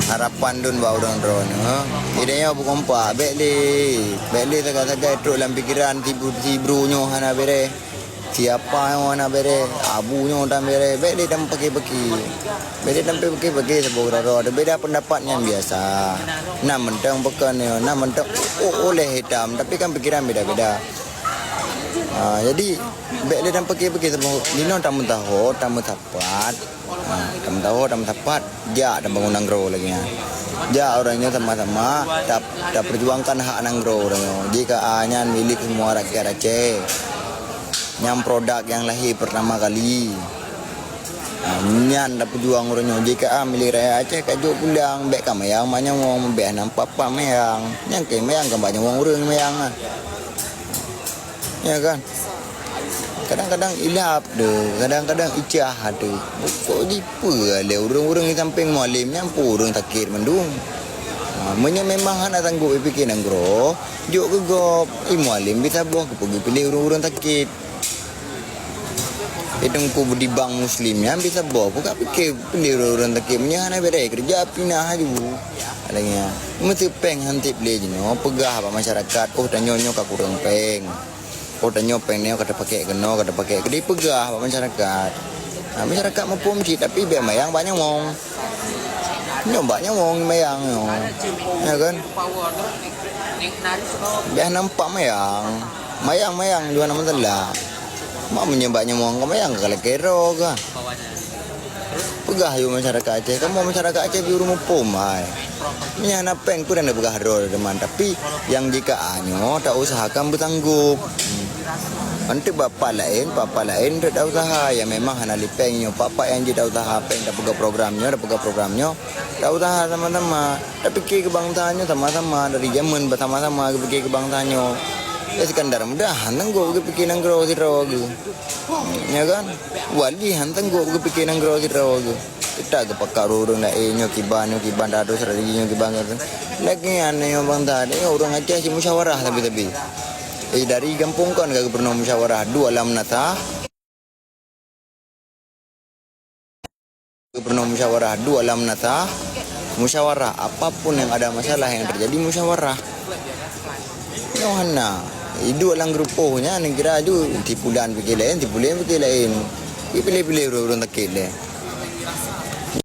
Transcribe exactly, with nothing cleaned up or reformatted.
Harapan lôn bak ureuëng droeneuh, idéh nyoe beukompak, bék lé, bék lé sagai-sagai trok lam pikeran si bru-, si bru nyoe hana béreh, si apa nyoe hana béreh, abu nyoe tan béreh, bék lé tameupaki-paki. Bék lé tameupaki-paki saboh keudroe-droe, beda pendapat nyan biasa. Na mantong pakon nyoe, na mantong u-, u-, ulée hitam, tapi kan pikeran beda-beda. Ha, jadi, bék lé tameupaki-paki saboh, jinoe tameusaho, tameusapat. Ha, tameusaho, tameusapat, jak tabangun nanggroe lagi nyan. Jak ureuëng nyoe sama-sama tap-, tapeujuangkan hak nanggroe ureuëng nyoe. J K A nyan milék semua rakyat Aceh. Nyang produk nyang lahé pertama kali. Ha, nyan tapeujuang ureuëng nyoe. J K A milék rakyat Aceh ka jok pulang, bék ka mayang bak nyawöng, bék nampak-pak mayang. Nyang keu mayang kan bak nyawöng ureuëng mayang kan. Ya kan? Kadang-kadang ilap deh, kadang-kadang icah deh. Pokok jipeue lé ureuëng-ureuëng di samping Mualem nyan peue ureuëng sakét mandum. Ha, meunyoe memang hana sanggup ipike nanggroe, jok keu gob. I Mualem bisaboh keupeue geupiléh ureuëng-ureuëng sakét. I Teungku Budi Bank Muslim nyan bisaboh peue ka pike piléh ureuëng-ureuëng sakét. Meunyoe hana béreh keureuja pinah aju. Alanya, meuteupeng han tieb lé jinoe peugah bak masyarakat, oh tanyoe nyoe ka kureueng péng. Oh tanyoe péng nyoe ka tapakèk keunoe, ka tapakèk keudeh, peugah bak masyarakat. Ha, masyarakat muphom cit, tapi bék mayang bak nyawöng. Nyoe bak nyawöng mayang nyoe. Ya kan? Bék nampak mayang. Mayang-mayang juga na masalah. Mak meunyoe bak nyawöng ka mayang ka lakèe droe ka. Peugah yue masyarakat Aceh, kamoe masyarakat Aceh beu ureuëng muphom hai. Meunyoe hana péng peue dan peugah droe teuma, tapi nyang J K A nyoe tausahakan beusanggob. Anteuk bak pat laén, pat-pat laén anteuk tausaha, nyang memang hana lé péng nyoe, pat-pat nyang jeuet tausaha péng, tapeugah program nyoe, tapeugah program nyoe, tausaha sama-sama. Tapike keu bansa nyoe sama-sama, dari jameun beusama-sama geupike keu bansa nyoe. Ya Iskandar mudah, han sanggob geupike nanggroe sidroe geuh. Ya kan? Wali han sanggob geupike nanggroe sidroe geuh. Kita geupakat ureuëng laén nyoe kiban, nyoe kiban, dados strategi nyoe kiban, kiban. Lagèe nyan nyoe bansa, nyoe ureuëng Aceh cit musyawarah sabe-sabe. Eh, dari gampông kon ka geupeurunoe musyawarah, duek lam meunasah. Geupeurunoe musyawarah, duek lam meunasah. Musyawarah, apapun yang ada masalah yang terjadi, musyawarah. Nyoe hana. Iduek lam geureupoh nyan, kira aju, si pulan pike laén, si pulan pike laén. Ipiléh-piléh ureuëng-ureuëng sakét lé.